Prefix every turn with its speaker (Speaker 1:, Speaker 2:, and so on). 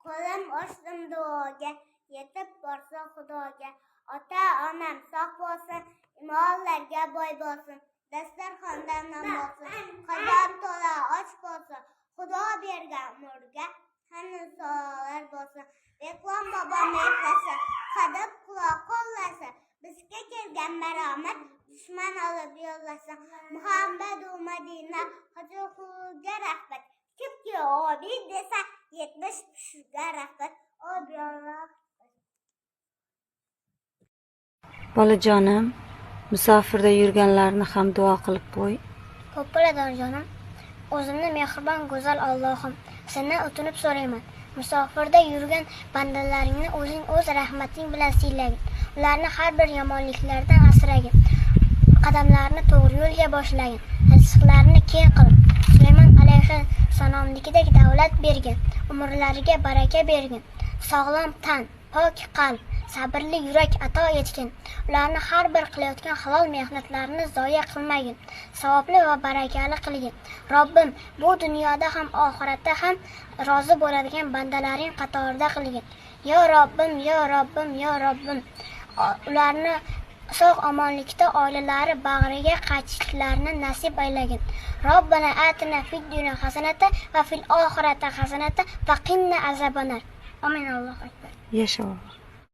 Speaker 1: Qo'lim ochdim duoga, yetib borsa Xudoga. Ota onam sog' bo'lsin, imonlarga boy bo'lsin, dasturxonda non bo'lsin, qozon to'la osh bo'lsin, Xudo bergan umrga hanuz sog'lar bo'lsin. Beqlon bobom eplasa, qadib quloq qo'llasa, bizga kelgan maromat dushman olib yo'llasin. Muhammadu Madina Hojiga rahmat. Kimki obid desa, 70 kishiga rahmat. Alloh.
Speaker 2: Bolajonim, musofirda yurganlarni ham duo qilib qo'y.
Speaker 3: Xo'p bo'ladi, onajonim. O'zimni mehribon, go'zal Allohim, sendan o'tinib so'rayman. Musofirda yurgan bandalaringni o'zing o'z rahmating bilan siylagin. Ularni har bir yomonliklardan asragin. Qadamlarini to'g'ri yo'lga boshlagin. Rizqlarini keng qil. Sulaymon alayhissalomnikidek davlat bergin. Umrlariga baraka bergin. Sog'lom tan, pok qalb, sabrli yurak ato etgin. Ularni har bir qilayotgan halol mehnatlarini zoya qilmagin. Savobli va barakali qilgin. Robbim, bu dunyoda ham oxiratda ham rozi bo'ladigan bandalaring qatorida qilgin. Yo Robbim, yo Robbim, yo Robbim. Ularni sog' omonlikda oilalari bag'riga qaytishlarini nasib aylagin. Robbana atina fid dunya hasanata va fil oxirati hasanata va qinna azabannar. Amin. Allohu akbar.
Speaker 2: Yasha o'g'lim.